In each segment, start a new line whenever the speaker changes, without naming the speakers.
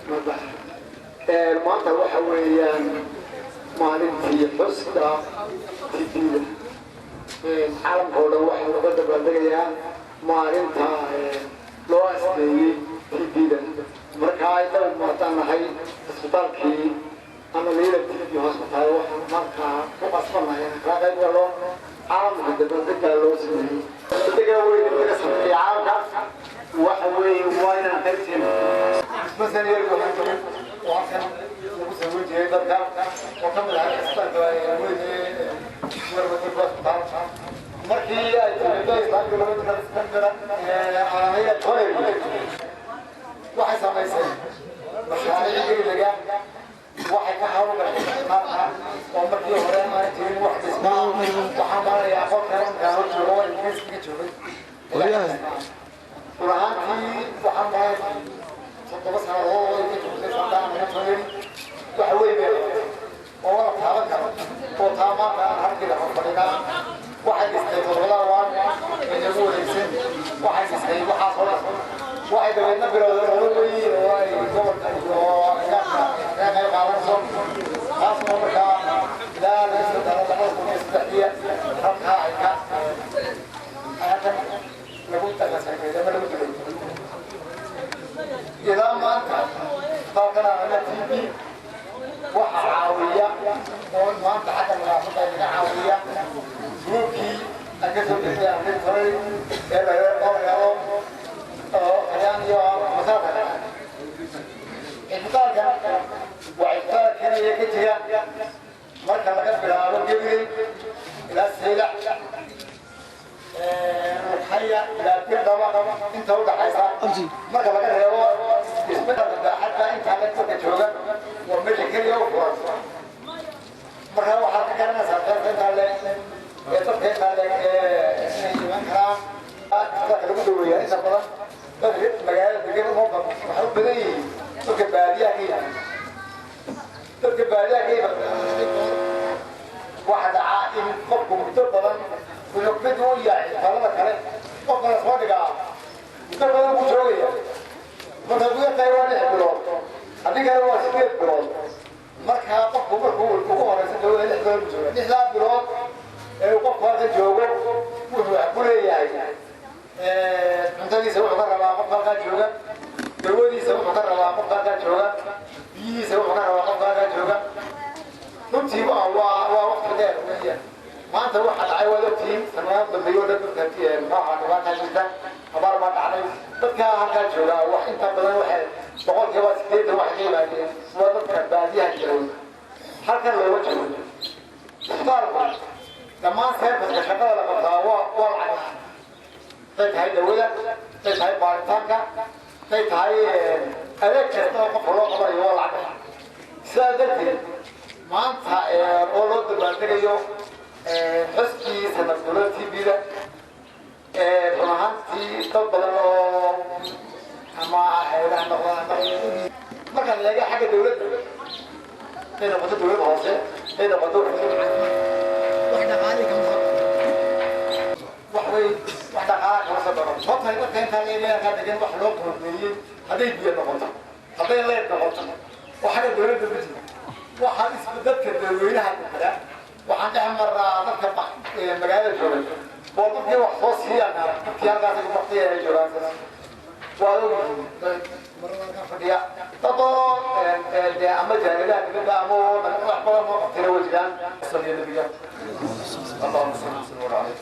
Maanta waxa weeyaan maalintii xuska TB-da. Caalamka oo dhan waxaa laga dabaaldegayaa maalinta loo asteeyey TB-da. Markaa inagu maataan nahay isbitaalkii Analiila TB Hospital, waxaan markaa ku qasbannahay inaan kala qayb galo caalamka dabaaldega loo sameeyey. Dabaaldega weyn laga sameeyey caalamka waxa weeye waa inaan qaybteena. Masalan, oo halkan lagu sameyn jiray dadka oo ka mid ahaa isbitaalka weyn ee Hospital. Markii ay timiddo islaamka Analiila College, waxay samaysay mashaariic degdega. Waxay ka hawlgashay isbitaalka oo markii hore aan jirin wax dhismaa. Waxaan baranayaa qolkan markaan hor joogo waa Ingiriiska joogay. Run ahaantii, waxaan baray 7 sannadood oo ka joogtay sandaan Anatoly. Waxa weyn bay qabtay oo wada taaban karo oo taa maanta aan halkeeda fadhinaa. Waxay dhistay toddobada waan ee nagu wareegsan. Waxay dhistay waxaas oo dhan. Waxay dabeedna bilowday olole weyn oo ay gobolka iyo agagaarka kaga qayb qaadanayso, taas oo markaa ilaa laga soo gaaro 2003-dii halkaa ay ka halkan lagu dhaqansameeyey ama lagu dilay. Ilaa maanta isbitaalkan Anala TB waxa caawiya oo maanta xagga nadaafadda naga caawiya groupkii aan ka soo jeeday Anatoly ee la oo oo Talyaani iyo masaafka. Isbitaalkan waa isbitaal keliya ka jira marka laga bilaabo Gabiley ilaa Saylac, Lughaya ilaa Dirdhaba inta udhaxaysa. Marka laga reebo isbitaalka baaxadda intaa la dadka jooga, waa meesha keliya u furan. Marka waxaad ka garanaysaa dadka intaa le ee dadka intaa le ee inay iman karaan. Isbitaalka lagu daweeyaa inta badan dadka magaalada degan uma badan, waxay u badan yihiin dadka baadiyaha ka yimaada. Dadka baadiyaha ka yimaada waxa dhacaa in qofku muddo badan wuxuu mid u yahay isbitaalada kale. Qofka la soo dhigaa muddo badan buu joogaya. Marka ugu yartahay waa 6 bilood, haddii kale waa 8 bilood. Markaa qofku markuu ugu horeysa dawada 6 bilood buu jooga. 6-daa bilood ee uu qofku halkan joogo wuxuu wax ku leeyahay: cuntadiisa wuxuu ka rabaa qofka halkaa jooga, dawadiisa wuxuu ka rabaa qofka halkaa jooga, biyihiisa wuxuu ka rabaa qofka halkaa jooga. Runtii waa waqti dheer weeyaan. Maanta waxa dhacay waad ogtihiin, sanadaha dambeeyo dhan dadka muxuu dhibaataa jirta, abaar baa dhacday. Dadka halkaa jooga wax inta badan waxay 80% waxay ka yimaadeen waa dadka baadiyaha jira. Halkan looga joogo isbitaalku, dhammaan serviceka shaqada la qabtaa waa lacag. Haday tahay dawada, haday tahay baaritaanka, haday tahay adeeg kasta oo qofka loo qabanayo, waa lacag. Sidaa darteed, maanta oo loo dabaaldegayo xuskii sanadguurada TB-da, run ahaantii dad badan oo ama hayadaha noqdaan, marka la eega xagga dawladda, haday noqoto dawladda hoose, haday noqoto wax dhaqaali kama soo wax way wax dhaqaala kama soo dhaqo. Sababtay dadka intaa leegahay halkaa degan wax loo qoondeeyey, hadday biyo noqoto, hadday leed noqoto, oo xagga dawladda ma jiro. Waxaan isku dadka dadweynaha kala waxaan dhex maraa dadka magaalada jooga oo dadkii wax soo siiyaan. Dadkii halkaasi ku baktay ay joogaan waa ogyihiin marada fadhiya. Dad badan oo dee ama jaaridaha dibadda ama wax badan noo qabtayna way jiraan.
صلي النبي اللهم صل وسلم عليه.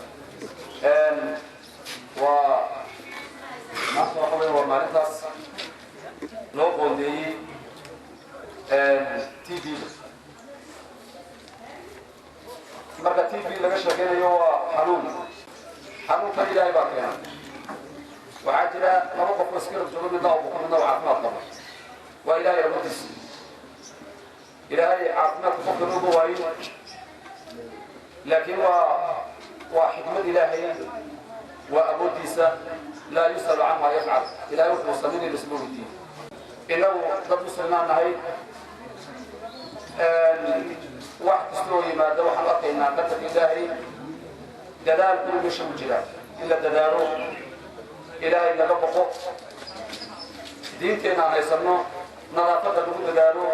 Waa maanta waxa weya waa maalintaas loo qoondeeyey TB. Marka TB laga sheekeynayo, waa xanuun. Xanuunkan Ilaahay baa keena. Waxaa jira laba qof oo iska joogo, midna oo buko, midna oo caafimaad qabo. Waa Ilaahay awoodiisa. Ilaahay caafimaadka qofka nooga waayin, laakiin waa xikmad Ilaahay, waa awooddiisa. Laa yus'alu camaa yafcal. Ilahay wuxuu samaynay lisma weydiiyo. Innagu dad muslimaan nahay. Wax kasta oo yimaada waxaan arkaynaa qadarka Ilaahay. Dadaalkuna meesha u jira in la dadaalo, Ilaahay laga boqo, diinteenna aan haysanno. Nadaafadda lagu dadaalo,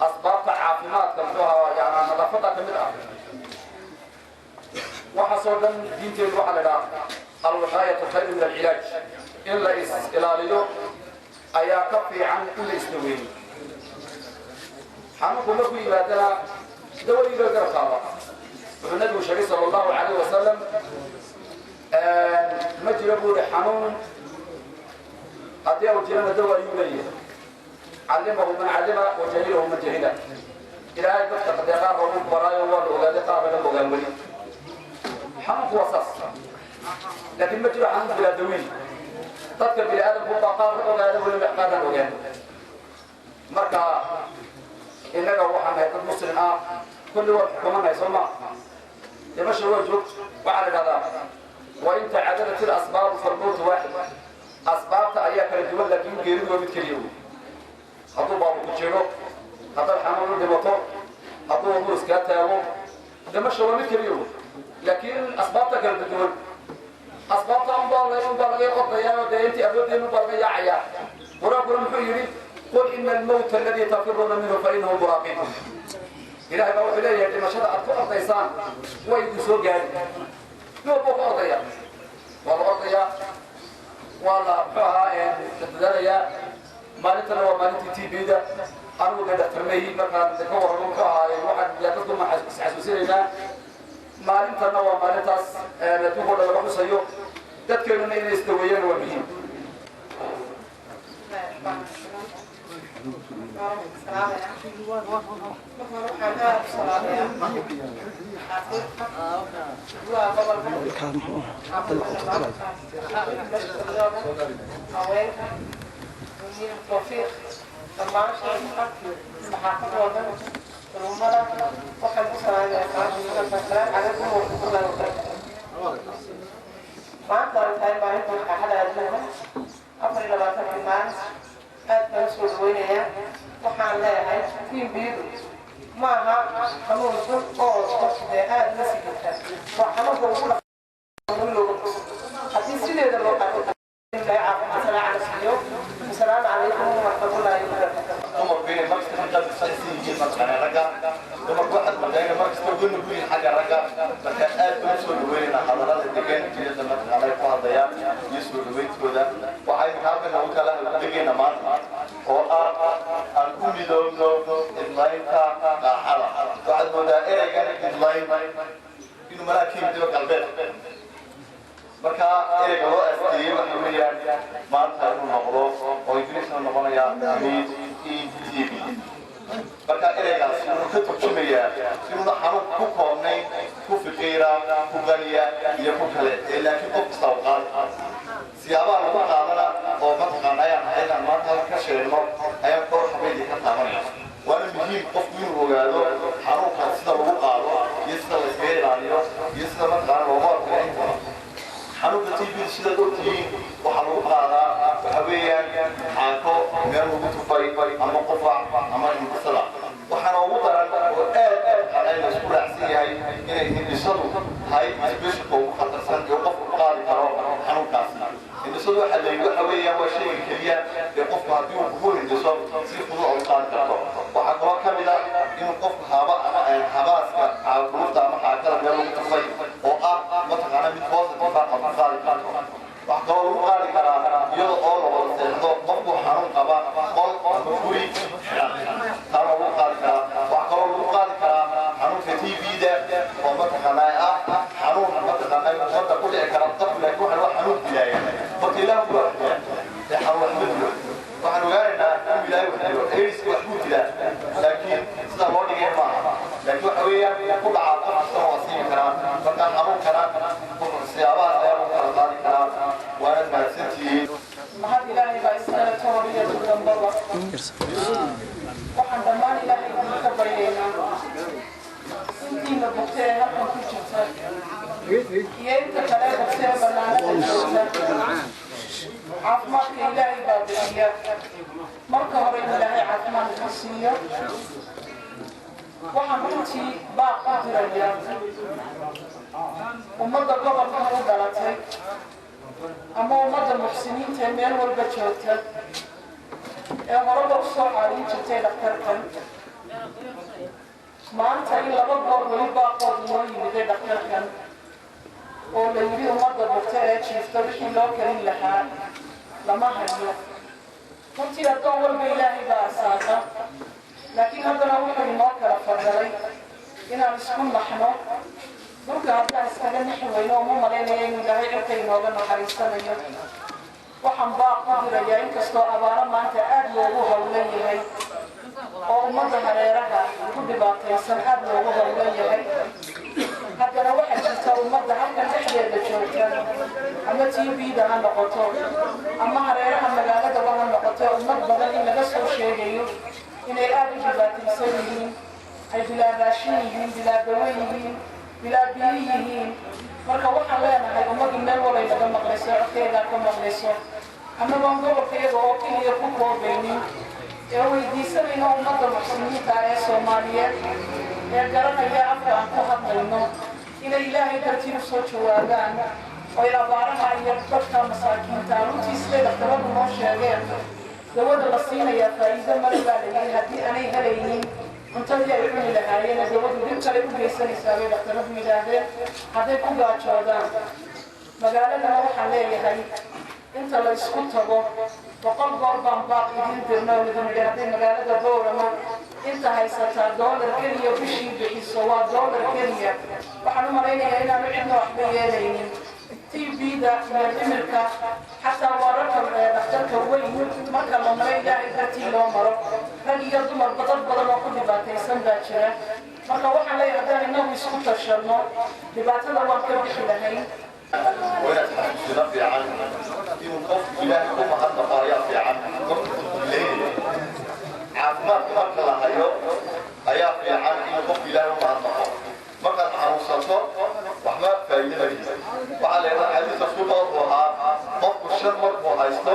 asbaabta caafimaadka, muxuu ahaa, yani nadaafadda ka mid ah. Waxaasoo dhan diinteedu waxaa la idhaha الوقاية خير من العلاج. In la is ilaaliyo ayaa ka fiican in la isdaweeyo. Xanuunku markuu yimaadana dawadii bay garab taaba. Wuxuu Nabigu sheegay صلى الله عليه وسلم: ma jiro, buu ihi, xanuun, haddii uu jirana dawa ayuu leeyahay. علمه من علم وجهله من جهل. Ilaahay dadka dee qaar ugu baraayo waa la ogaaday, qaar laga ogaan weli. Xanuunku waa saas, laakiin ma jiro xanuun bilaa dawiin. Dadka bini aadamku baa qaar la ogaada weliba, qaaraan ogaan. Marka innaga waxaan nahay dad Muslim ah, kulli waa xukumanahay, soo ma? Dhimasha waa joogto. Waxaa la idhahdaa: وإن تعددت الأسباب فالموت واحد. Asbaabta ayaa kala duwan, laakiin geeridu waa mid keliya wey. Hadduu baabu ku jiro, haddaad xanuun u dhimato, hadduu waduu iskaa taago, dhimasha waa mid keliya wey, laakiin asbaabta kala duwan. Asbaabta unbaa laga ordayaa oo dee intii awoodeen unbaa laga yaacayaa. Qur-aankuna muxuu yidhi? قل إن الموت الذي تفرون منه فإنه ملاقيكم. Ilahay baa wuxuu leeyahay: dhimashada aad ku ordaysaan way idin soo gaari. Nin walbuu ku ordaya, waa la ordayaa, waa la, muxuu ahaa, dadaalayaa. Maalintana waa maalintii TB-da. Anigu dee dhaktarmehi, markaan ka warramo, muxuu ahaaye, waxaan dee dadku ma isxasuusinaynaa. Maalintana waa maalintaas adduunka o dhan laga xusayo. Dadkeennuna inay isdaweeyaan waa muhiim.
Marka hore waxaan aada u salaamayaa dhakhaatiirta gudaha gobolka, xaafadda, haweenka, Tawfiiq, dhammaan shacabka, saxaafadoo dhan, culumada. Waxaan ku salaamayaa السلام عليكم ورحمة الله وبركاته. Maanta ay tahay maalinta qaaxada adduunka, 24-kii Maaris, aad baan usoo dhaweynayaa. Waxaan leeyahay TB-du ma aha xanuun xun oo qof dee aada la sigirta. Waa xanuunka ugu looga haddii sideeda loo qaato. Caafimaad salaaca siiyo. Asalaamu calaykum waraxmatullaahi wabarakaatu.
Dumarku inay markasta ka qalbisan yihiin mataqaanaa ragga. Dumarku waxaad maqleen inay markasta uga nugul yihiin xagga ragga. Marka aad baan usoo dhaweynaynaa hadallada degan iyada mataqaanaa ay ku hadlayaan iyo soo dhaweyntooda. Waxaynu halkan ugu kala degayna maanta oo ah aan ku midoobno idlaynta qaaxada. Waxaad moodaa ereygan idlayn inuu malaa ka yimid galbeed. Marka ereyga loo asteeyey waxa weeyaan maanta inuu noqdo oo Ingiriisna noqonaya Meet End TB. Marka ereygaas wuxuu ka turjumayaa inuuna xanuun ku koobnayn ku fiqiira, ku qaniya iyo ku kale ee, laakiin qof kasta u qaadi. Siyaabaha lagu qaadana oo mataqaana ayaan ahay inaan maanta halka ka sheegno ayaan dhowr xabaydii ka taabanaya. Waana muhiim qofku inuu ogaado xanuunka sida lagu qaado iyo sida la iskaga ilaaliyo iyo sida mataqaana looga hortago intaba. Xanuunka TB, sidaad ogtihiin, waxaa lagu qaadaa waxa weeyaan xaako meel lagu tufay ama qufac ama hindhisada. Waxaana ugu daran oo aad mataqaana la isku raacsan yahay inay hindhisadu tahay specialka ugu khatarsan ee qofku ku qaadi karo xanuunkaasi. Hindhisadu waxaa la yidhi waxa weeyaan waa shayga keliya ee qofku haddii uu kugu hindhiso si fudud oo u qaadi karto. Waxaa kaloo ka mid ah inuu qofku haba habaaska dhuufta ama xaakada meel lagu tufay oo ah mataqaana mid positive ah aad ku qaadi karto. Waxaa kaloo lagu qaadi karaa iyada oo la wada seexdo qofku xanuun qaba qol ama guri xidhan, taana lagu qaadi karaa. Waxaa kaloo lagu qaadi karaa xanuunka TB-da oo mataqaanaa ah xanuun mataqaanaa ummadda ku dhici kara dadku, laakiin waxaan waa xanuun dilaaya. Horta Ilaah waa dilaa ee xanuun waxma dilo. Waxaan ogaanaynaa inuu Ilaahay wax dilo. Aids wax buu dilaa, laakiin sidaa loo dhigay maaha, laakiin waxa weeyaan ku dhacaa qof kasta waa asiibi karaa. Marka xanuunkana siyaabahaas ayaa lagu kala qaadi karaa. Waanad mahadsantihiin.
Mahad Ilaahay baa iskale tohoriyo dambaba. Waxaan dhammaan Ilaahay ka baryaynaa intiina bogtee halkan ku jirta iyo inta kale bogtee bannaanada joogta, caafimaadka Ilaahay baa bixiya. Marka hore in Ilaahay caafimaad ka siiyo. Waxaan runtii baaq u dirayaa ummadda gobolka u dhalatay ama ummadda muxsiniinta ee meel walba joogta. Ee horeba usoo caawin jirtay dhakhtarkan, maanta in laba goor weli baaqood inoo yimiday dhakhtarkan oo la yidhi ummadda bugta ee jiifta wixii loo karin lahaa lama hayo. Runtii addoon walba Ilaahay baa asaaqa, laakiin haddana wuxuu inoo kala fadalay inaan isku naxno. Dhulka haddaan iskaga nixi weyno, uma malaynaya inuu Ilaahay cirka inooga naxariisanayo. Waxaan baaq ku dirayaa, inkastoo abaaro maanta aada loogu howlan yahay oo ummadda hareeraha ku dhibaataysan aada loogu howlan yahay, haddana waxaa jirta ummadda halkan dhexdeeda joogta, ama TB-da ha noqoto ama hareeraha magaaladaba ha noqoto, ummad badan in laga soo sheegayo inay aada u dhibaataysan yihiin, ay bilaa raashin yihiin, bilaa dawo yihiin, bilaa biyo yihiin. Marka waxaan leenahay, ummaddu meel walay naga maqlayso, codkeedaa ka maqlayso, annagoon gobolka iyaga oo keliya ku koobaynin ee weydiisanayno ummadda muxsiniinta ee Soomaaliyeed ee garanaya afka aan ku hadlayno inay Ilaahay dartii u soo jawaabaan oy abaaraha iyo dadka masaakiinta. Runtii siday dhakhtaradu noo sheegeen, dawada la siinayaa faa'iido male baa la yidhi haddii aanay helaynin cuntadii ay cuni lahaayeen. Dawadu dhib kale u geysanaysaa bay dhakhtaradu yidhaahdeen hadday ku gaajoodaan. Magaaladana waxaan leeyahay, inta la isku tago, 100 goor baan baaq idiin dirna oo idin idhi, hadday magaalada Boorama inta haysataa doolar keliya bishii bixiso, waa doolar keliya, waxaan u malaynayaa inaanu cidna waxba yeelaynin. TB-da iyo dhimirka xataa waararka dhakhtarka weyn marka la maro, Ilaahay dartii loo maro, rag iyo dumarba dad badan oo ku dhibaataysan baa jira. Marka waxaan leeyahay, haddaan inagu isku tashanno, dhibaatada waan ka bixi lahayn.
Waa inaad xasuusino fiican inuu qofku Ilaahay ku mahadnaqo ayaa fiican. Markuu leeyahay caafimaadka marka la hayo ayaa fiican inuu qofku Ilaahay u mahadnaqo. Markaad xanuunsato waxba faa'iido ma lihid. Waxaa la yidhahdaa, xadiis rasuulka wuxuu ahaa, qofku shan markuu haysto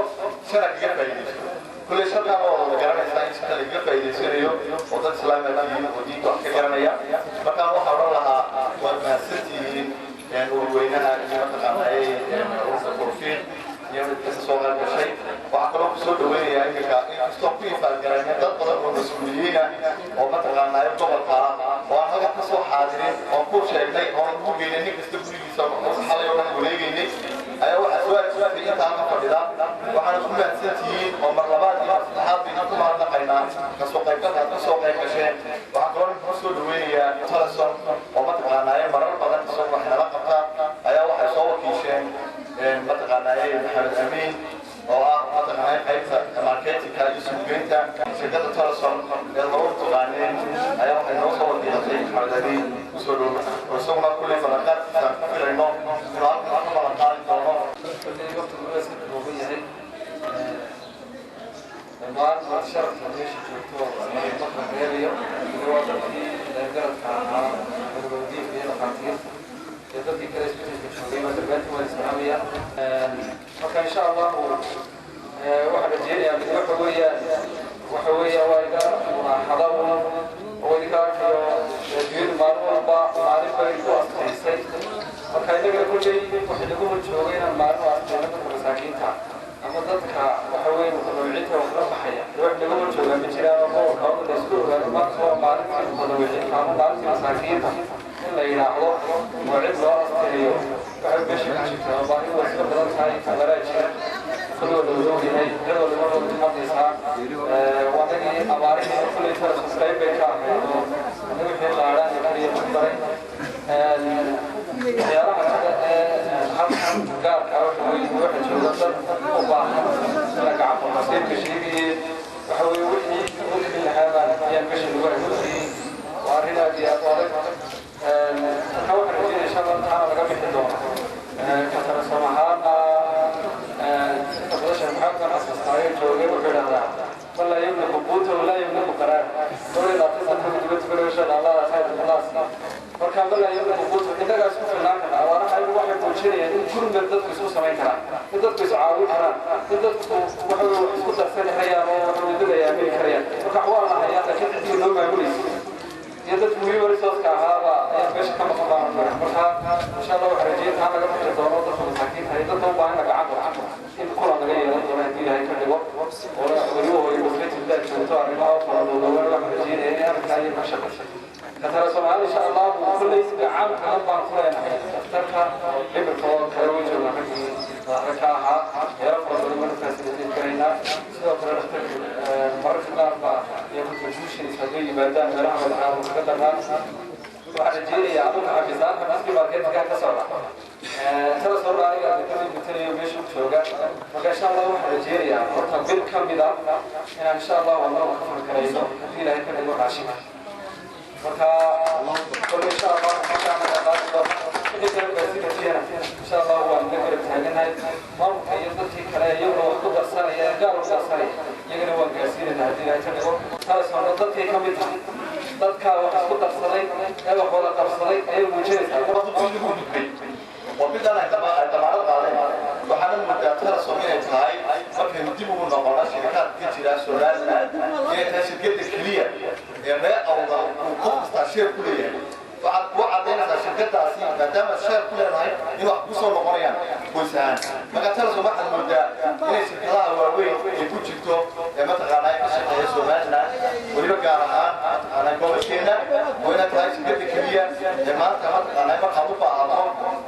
shana kaga faa'iidaysto. Kulley shantaana waa wada garanaysaa in shanta lagaga faa'iidaysanayo, oo dad islaamaad yihiin oo diinta wax ka garanaya. Markaan waxaa odhan lahaa, waad mahadsantihiin ururweynaha iyo mataqaanaaye ururka Tawfiiq iyo mid kasta soo qayb gashay. Waxaa kaloo kusoo dhaweynayaa iminka, inkastoo ku ifaadgarayna dad badan oo mas-uuliyiina oo mataqaanaaye gobolka ah oo aan halkan ka soo xaadirin oon ku sheegnay oon ugu geynay nin kasta gurigiisa xalay oo dhan wareegaynay, ayaa waxaa soo ajiibtay inta halkan fadhida. Waxaana ku mahadsantihiin oo mar labaad iyo mar saddexaad baynu ku mahadnaqaynaa kasoo qaybgalka aad kasoo qayb gasheen. Waxaa kaloo ninka soo dhaweynayaa Telesom oo mataqaanaaye marar badan isagoo wax nala qabta, ayaa waxay soo wakiisheen mataqaanaaye Maxamed Amiin oo ah mataqaanaaye qaybta marketingka iyo suuqgeynta shirkadda Telesom ee loogu taqaaneen, ayaa waxay noo soo wakiilatay Maxamed Amiin. Kusoo dhow oo isaguna kulley ballanqaadkiisa aan ku filayno inuu halkan ka ballan qaadi doono.
Kulley waqtigu waa iska kooban yahay. Dhammaan sharafta meesha joogto marka reebayo iyo waa dadkii garadka ahaa, culimadiinka iyo dhakhaatiirta iyo dadkii kale isbitaalka joogay, waa dhammaantiin waan islaamaya. Marka insha Allahu waxaan rajeynayaa, mid waxa weeyaan waa iga mulaaxado un oo idinka arkayo adduunyadu maalin walba maalin bay ku adkaysay. Marka inagana kulley waxay nagu hor joogay inaan maalin u adkayno dadka masaakiinta ama dadka waxa weeye mutadawiciinta wax la baxaya. Wax naga hor joogaa ma jiraan oo gobolka oo la isku ogaano maanta waa maalintii mutadawiciinta ama maalintii masaakiinta in la yidhaahdo oo cid loo asteeyo waxay meesha ku jirtaa. Oo baahidu waa iska badan tahay, abaraa jira, kulli waa la wada ogyahay, cid walba wada hadlaysaa. Waanagii abaarihii kulley Telesom qayb bay ka ahayd oo anaga wixii qaadhaan iyo kaliya ku daray. Waxyaalaha kale ee halkan gaarka ah waxa weeye, waxa jooga dad u baahan in la gacan qabto. Seydka sheegayay waxa weeye, wixii loo gelin lahaa baan ayaan meesha lagu haysatay. Waa arrin aad iyo aad u adag. Marka waxaan rajeynaya insha Allah taana laga bixi doono. Ka Telesom ahaana, inta badan Sheekh Maxamed baan xasuustaayo joogay, wuxuu idhahdaa: "Man laa yamliku quutahu laa yamliku qaraar." 22 sano dibadda tukanayo, insha Allah khayr khalaas. Marka man laa yamliku quutahu, innagaa isku filnaan karna. Abaaraha ayagu waxay muujinayaan in gurmad dadku isu samayn karaan, in dadku is caawin karaan, in dadku waxa wax isku darsan karayaan oo waxa dad ay aamini karayaan. Marka waa la hayaa, laakiin ciddii noo maamulaysa iyo dadku human resource-ka ahaaba ayaa meesha ka maqan baan marka. Insha Allah waxaan rajeyn taa laga bixi doono dadka masaakiinta iyo dadka u baahan la gacan qabto in kulan laga yeelan doono haddii Ilaahay ka dhigo.
Oo weliba hooyo joogto arrimaha faradoodoogan, waxaan rajeynaya inay arrinkaa iyo ka shaqayso ka tala Soomaali, insha Allah. Kulley gacan kalan baan ku leenahay dhakhtarka dhimirka oo kale way joogaan raggii madaxda ka ahaa. Meelo fara badan baan facilitate karaynaa. Sidoo kale dhakhtarka mararka qaar baa iyo contributions hadday yimaadaan meelaha madaxa kaga darnaan. Waxaan rajeynayaa aduga xafiisaan xafiiskii marketinka ka socda tala soo aniga kadib matalayo meesha u jooga. Marka insha Allah waxaan rajeynayaa horta bil ka mid ah inaan insha Allah wadnaba ka farkarayno, haddii Ilaahay ka dhigo, raashinka. Marka kole insha Allah wixii kale gaarsiinayana insha Allah waan la garab taaganahay maamulka iyo dadkii kale iyaguna wax ku darsanaya, gaar u darsanaya, iyagana waan gaarsiinayna haddii Ilaahay ka dhigo. Taasoo dadkay ka mid tahay dadka wax isku darsaday ee wax wada qabsaday ayay muujinaysaa.
Waa midaan ay damaanad qaadeen. Waxaana moodaa Telesom inay tahay, markaynu dib ugu noqono shirikaadka ka jira Somaliland, inay tahay shirkadda keliya ee reer Awdal uu qof kastaa share ku leeyahay. Waxaad kuu caddaynaysaa shirkadaasi maadaama share ku leedahay in wax kusoo noqonayaan qoys ahaan. Marka Telesom waxaad moodaa inay shirkadaha waaweyn ay ku jirto ee mataqaanaa ka shaqeeya Somaliland, weliba gaar ahaan mataqaanaa gobolkeena, oo inay tahay shirkadda keliya ee maanta mataqaanaa markaad u baahato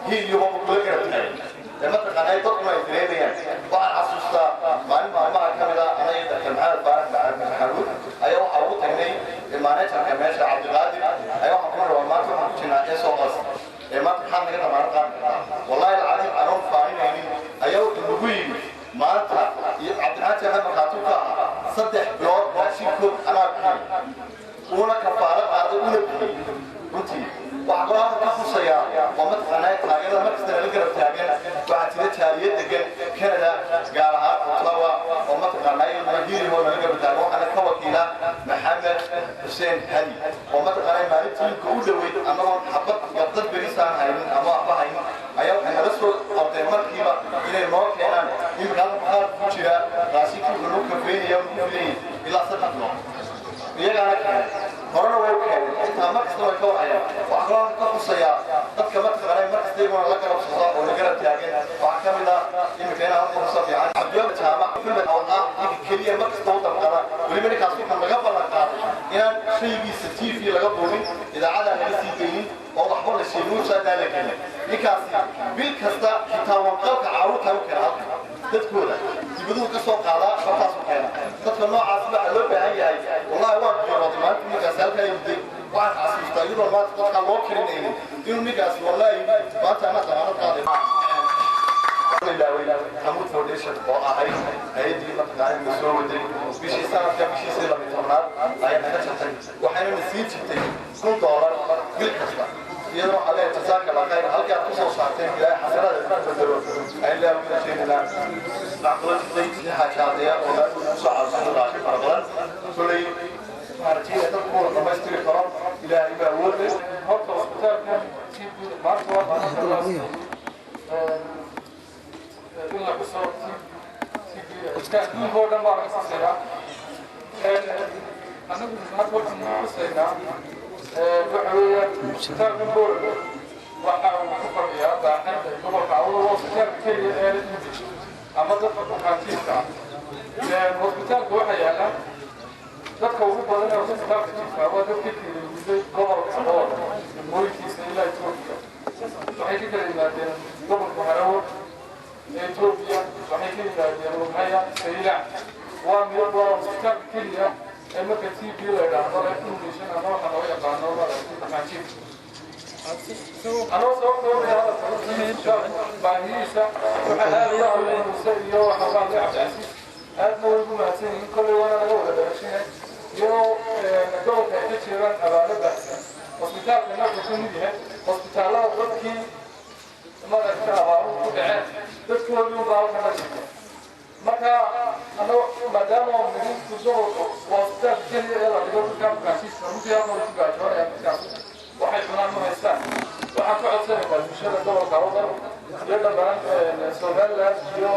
hiil iyo hoba kula garab taagan ee mataqaanaa dadkuna ay dareemayaan. Waxaan xasuustaa maalin maalmaha ka mid ah anaga Dr. Maxamed Faarax Maxamuud ayaa waxaa ugu tagnay managerka meesha, Cabdiqaadir ayaa. Waxaan ku rabaa, maanta waxaan ku jirnaa SOS ee maanta maxaad naga damaanad qaadi kartaa? Wallahi alcadiim, anoon faaninaynin ayaa wuxuu nagu yidhi maanta, iyo Cabdiraxmaan Jeexe markhaati ka ahaa, 3 bilood raashinkood anaa bixiyey, uuna kafaalo qaaday, una bixiyey. Runtii waxaa kaloo halka ka xusayaa oo mataqaanaa taageerada markasta nala garab taagan, waxaa jira jaaliyad degan Canada, gaar ahaan Ottawa, oo mataqaanaa iyaduna hiiliho nala garab taagan. Waxaana ka wakiila Maxamed Xuseen Hadi oo mataqaanaa maalintii imka u dhoweyd annagoon xabad gabdad berisaan haynin ama waxba haynin ayaa waxay nala soo qabteen markiiba inay noo keenaan. Imika halka bakhaarka ku jira raashinkii wuxuu noo kafeynaya, nugu filayay ilaa 3 bilood. Iyagaana keenay, horena way keenay, xitaa mar kasta way ka warhayaan. Waxaa kaloo halka ka xusayaa dadka mataqaanay mar kasta iyaguna la garab socda oo la garab taagan. Waxaa ka mid ah imika inaan halka xusa fiican Cabdiwaabi Jaamac Maxamed oo ah ninka keliya mar kasta u damqada. Weliba ninkaas wuxuu naga ballan qaaday inaan shaygiisa TV laga duubin, idaacadaan laga sii daynin oo waxba la sheegin, website-aan la gelin. Ninkaasi bil kasta xitaa wanqalka carruurta u keena halka, dadkooda dibaduhu ka soo qaadaa, markaasu keena. Dadka noocaas waxaa loo baahan yahay. Wallahi waan qiirooday maalintii ninkaasi halkaa yimday. Waxaan xasuustaa iyadoo maanta dadkaan loo karinaynin inuu ninkaasi wallahi maanta anaa damaanad qaaday. Ilaaway Xamuud Foundation oo ahayd hay-addii mataqaanaa na soo waday. Bishii sanadka bishiisii 12aad ayaa naga jartay, waxayna na siin jirtay $1000 bil kasta. Iyadoo waxaa leeyahay jazaaka Allah khayr, halkii aad kusoo saarteen Ilaahay xasanada ku bedelo ayaan Ilaahay ugu rajaynaynaa. Waxaa kaloo jirtay xaajaadaya oo aad ugu soo caawisay raashin fara badan. Koley waxaan rajaynaya dadku wada dhamaystiri karo, Ilaahay baa awood leh.
Horta cusbitaalkan maanta waa maalinta in la xuso TB adduunka oo dhan baa laga xusayaa. Anagu maanta waxaanu xusaynaa waxa weeyaan cusbitaalka Boorama waxa uu ku fadhiyaa baaxadda gobolka Awdal. Waa cusbitaalka keliya ee leh ama dadka bukaanjiifka ah. Cusbitaalka waxaa yaala dadka ugu badan ee cusbitaalka jiifka waa dadka kala yimiday gobolka oo degmooyinkiisa ilaa Etoobiya. Waxay ka kala yimaadeen gobolka Harawo ee Etoobiya, waxay ka yimaadeen Lughaya, Saylac. Waa mid waa cusbitaalka keliya ee marka TB la idhaahdo ee inpatient ama waxa loo yaqaano maaragtay bukaanjiifka. Anoo soo koobaya hadalka, baahiyihiisa waxaa aad uga hadlay Muuse iyo waxaa ka hadlay Cabdicasiis, aadna way ugu mahadsan yihiin. Kolley waana laga wada dharashinay iyadoo gobolka ay ka jiraan abaaro baahsan. Cusbitaalkana wuxuu ka mid yahay cusbitaallada dadkii maaragta abaaruhu ku dhaceen dadkoodii unbaa halkan la jirta. Marka annago maadaama midinku gobolku waa cusbitaalka keliya ee la dhigo dadka bukaanjiifka, runtii halkan way ku gaajoonayaan dadkaas, waxay cunaan ma haystaan. Waxaan ka codsanaynaa bulshada gobolka Awdal iyo dhammaan Somaliland iyo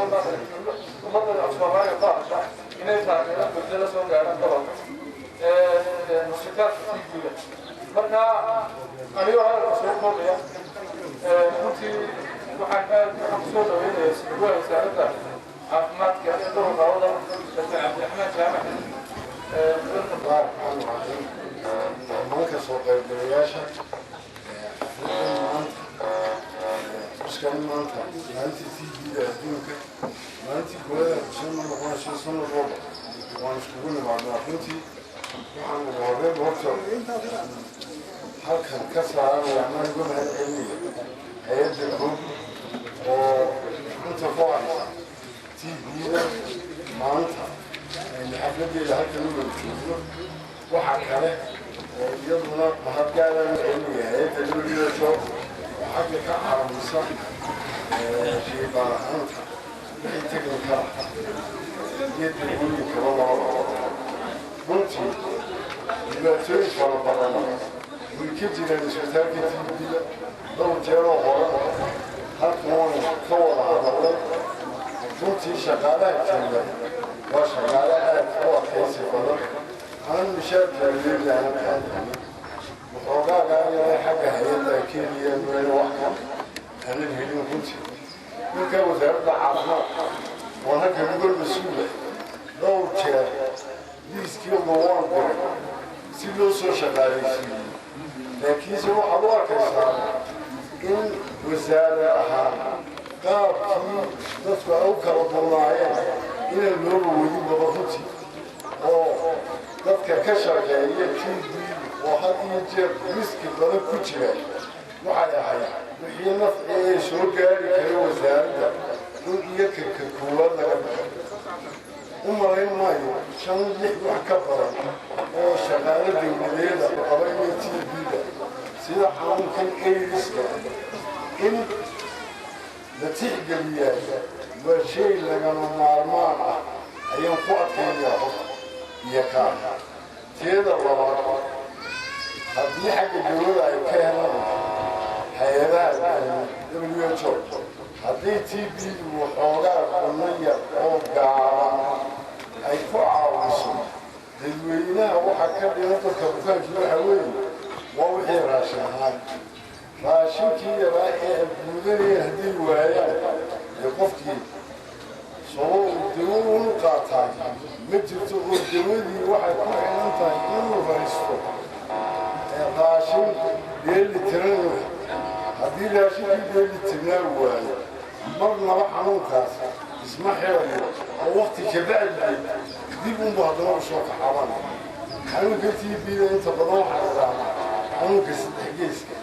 ummadda Soomaaliya ku hadasha inay taageeraan bulshada soo gaaraan gobolka cusbitaalka TB-ga. Marka anigoo hadalka soo koobaya, runtii waxaan aad waxaan kusoo dhaweynaya sida wasaaradda Caafimaadka ee gobolka Awdal, Dr. Cabdiraxmaan Jaamac.
Dhammaan ka soo qaybgalayaasha xafladan maanta, xuskan maanta maalintii TB-da adduunka, maalintii koowaad xusan ma noqonayso, sanad walba waan iskugu nimaadnaa. Runtii waxaan ugu horreyn horta halkan ka saaranaya amaan uga mahad celinaya hay-adda COOPI oo inta ku haysa TB-da maanta aynu xafladeeda halkan u wada joogno. Waxaa kale oo iyaduna mahadgaaraan u celinaya hay-adda WHO oo xagga ka caawisa shaybaar ahaanta wixii technical ah iyo dawooyinkaba labadaba. Runtii dhibaatooyin fara badan way ka jiraan isbitaalka TB-da. Dhowr jeeroo hore halkan waynu ka wada hadalnay. Runtii shaqaalaha jooga waa shaqaale aad u adkaysi badan, aan mishaarka leeli aanan qaadanin, waxoogaagaa yaray xagga hay-adda kenya meel wax ka aanan helin. Runtii ninka wasaaradda caafimaadka waan halkan uga mas-uula dhowr jeer liiskii waan diray si loo soo shaqaalaysiiyey, laakiinse waxaad u arkaysaa in wasaare ahaan qaabkii dadku ay u kala duunaayeen inaan looba wadin baba runtii, oo dadka ka shaqeeya TB oo had iyo jeer risk-i badan ku jira waxay ahayd wixii nafci ee soo gaari kara wasaaradda in iyaga ka koowaad laga baxo. U malayn maayo shan lix wax ka badan oo shaqaalo dowladeeda qaba inay TB-da sida xanuunkan AIDS-ka in la tixgeliyaa waa shay lagama maarmaan ah ayaan ku adkaynayaa horta iyo kaa. Teeda labaad, haddii xagga dowladda ay ka helaan hay-adaha WHO, haddii TB waxoogaa cunno yar oo gaaban ay ku caawiso dadweynaha, waxaa ka dhiman dadka bukaankii waxaa weeye waa wixii raashin ahaan, raashinkii yaraa ee ay guudanayeen hadday waayaan, dee qofkii soo uu dawo unu qaataa ma jirto, oo dawadii waxay ku xiran tahay inuu haysto raashin dheeli tiran. Haddii raashinkii dheeli tirnaa waayo, marnaba xanuunkaas isma xirayo, oo wakti kabacdi dib unbu haddana u soo kaxaban. Xanuunka TB-da inta badan waxaa la dhahaa xanuunka saddex geeska,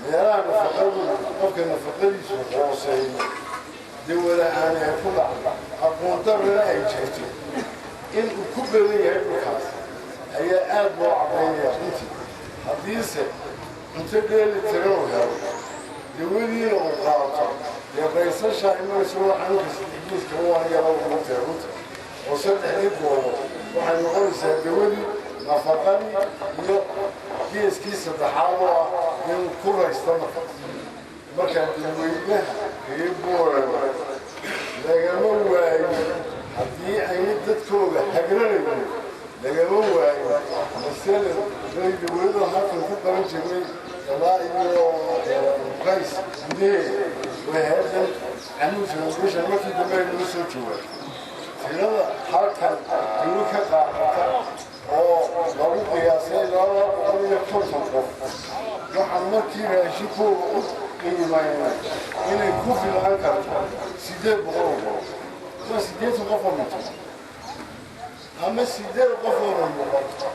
meelaha nafaqadu qofka nafaqadiisu hooseeyo, dawala-aan ay ku dhacdo, aqoon darrana ay jirto, in uu ku badan yahay dhulkaas ayaa aada loo caddaynaya runtii. Haddiise cunto dheeli tiran uu helo, dawadiina uu qaato, dee raysashaa imanaysa waa xanuunka saddex geeska waa yara ugu runta, oo saddexdii goobood waxay noqonaysaa dawadii, nafaqadii iyo geeskii saddexaad oo ah inuu ku raysto. Marka markaa dadweynaha reer Boorama lagama waayo, haddii ayna dadkooda hagranayno lagama waayo. Masalan bay dawladu halkan ku qaban jirnay ilaa iyo rays gudaheeda way hay-adan Camuud Foundation markii dambe ay noo soo joogaan tirada halkan dawo ka qaadata oo lagu qiyaasay 250 qof, waxaan markii raashinkooda u qiimaynay inay ku filan karto 800 qof. Waa 80 qof oo mito ama sideed qof oo noqoto.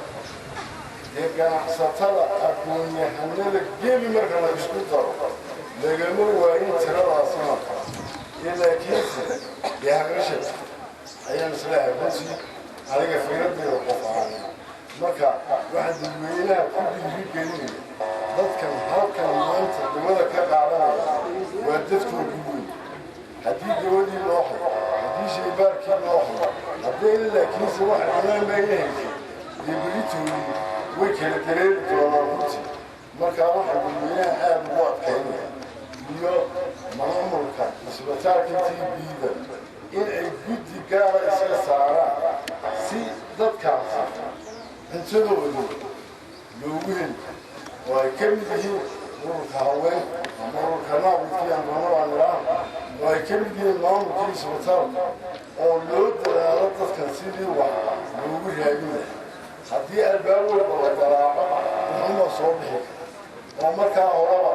Dee ganacsatada, aqoon-yahanada gebi marka la isku daro lagama waayin tiradaasi marka ee, laakiinse dee hagrasha ayaan isleehay runtii aniga fikradeeda qof ahaan. Marka waxaan dadweynaha ku dhiiri gelinaya, dadkan halkan maanta dawada ka qaadanaya waa dadkoodii weyn. Haddii dawadii loo hayo, haddii shaybaarkii loo hayo, haddii laakiinse waxa cunaan bayna haysan, dee beritoodii way kala dareeri doonaan runtii. Markaa waxaa dadweynaha aada ugu adkaynaya iyo maamulka isbitaalka TB-da in ay guddi gaara iska saaraan si dadkaasi cuntadoodu loogu heli karo, oo ay ka mid yihiin ururka haween ama ururka naabidkii aan doonabaan idhaahno, oo ay ka mid yihiin maamulkii isbitaalka. Oo loo dadaalo dadkan sidii wax loogu raadin lahaa. Haddii albaab walba la garaaco, wuxuma soo bixi kara. Oo markaa horeba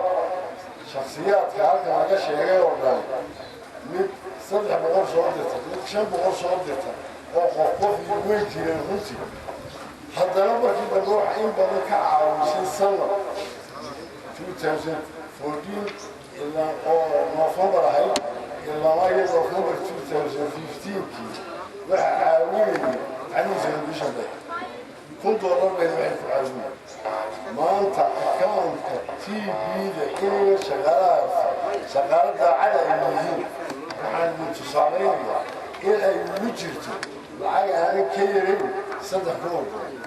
shaksiyaadka halkan laga sheegay oo dhan, mid 300 soo dirta, mid 500 soo dirta, oo qof qof iyo way jireen runtii. Haddana markii dambe waxa in badan ka caawisay sanad 2014 ilaa oo November ahayd ilaa iyo November 2015kii waxaa caawinayay Camuud Foundation bay $1000 bay waxay ku caawinayay. Maanta accountka TB-da inay shaqaalahaas shaqaalo daacada ay yihiin, waxaan idin tusaalaynayaa in ay ugu jirto lacag aanan ka yarayn $3000.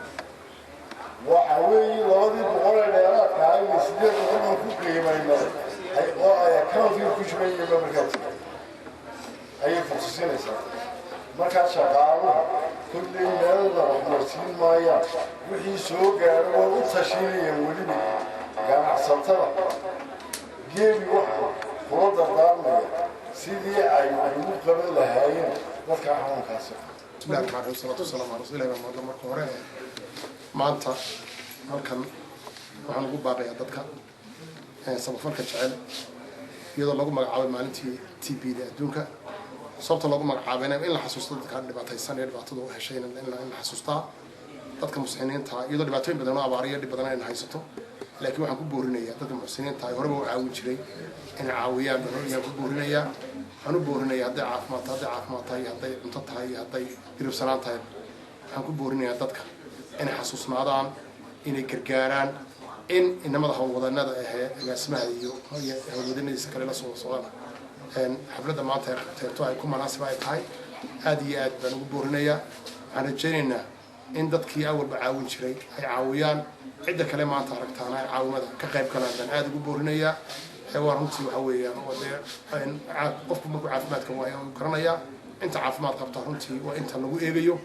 Waxa weeye 200 ee dheeraadka ah iyo 800 baan ku qiimaynay oo ay accountkii ku shubayeen ba markaa jira ayay ku tusinaysaa. Markaa shaqaaluhu kulley meelna wax marsiin maayaan, wixii soo gaaro way u tashinayaan. Weliba ganacsatada geeli waxaan kula dardaarmaya sidii ay wax ugu qaban lahaayeen dadka xanuunkaasi.
Bismillahi raxmaan raxiim, salaatu wasalaamu calaa rasuulillahi. Baan mahadla marka hore. Maanta halkan waxaan ugu baaqayaa dadka samafalka jecel, iyadoo lagu magacaabay maalintii TB da adduunka. Sababta loogu magacaabayna in la xasuusto dadka dhibaataysan ee dhibaatadu heshay, in la xasuustaa dadka muxsiniinta, iyadoo dhibaatooyin badan oo abaariyo dhib badan ayna haysato. Laakiin waxaan ku boorinayaa dadka muxsiniinta ay horeba u caawin jiray inay caawiyaan ayaan ku boorinayaa. Waxaan u boorinayaa hadday caafimaad tahay, hadday cunto tahay iyo hadday diribsanaan tahay. Waxaan ku boorinayaa dadka inay xasuusnaadaan, inay gargaaraan, in inamada howlwadanada ahee agaasimaha iyo howlwadanadiisa kale la soo socdana xafladda maanta ay qabteeto ay ku munaasib ay tahay. Aad iyo aad baan ugu boorinayaa. Waxaan rajaynaynaa in dadkii awalba caawin jiray ay caawiyaan, cidda kale maanta aragtaana ay caawimada ka qayb galaan baan aada ugu boorinayaa. Waa runtii, waxa weeyaan oo dee qofku markuu caafimaadka waayo uu garanayaa. Inta caafimaad qabta runtii waa inta lagu eegayo,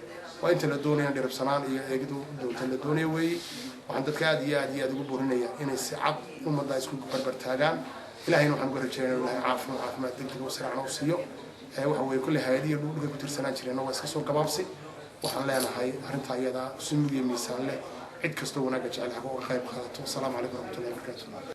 waa inta la doonaya dhiribsanaan iyo eegidu doonta la doonayo weeye. Waxaan dadka aad iyo aad iyo aad ugu boorinayaa inay si cad ummadda isku barbar taagaan. Ilahayna waxaan uga rajeynaya ilahay caafimaad degdeg oo siracna u siiyo. Waxa weeye kulley hay-adihi dhulkay ku tirsanaan jireen waa iska soo gabaabsi. Waxaan leenahay arrintaa iyada si mug iyo miisaan leh, cid kastoo wanaagga jecel ha uga qayb qaadato. Asalaamu calaykum waraxmatullahi wabarakatu.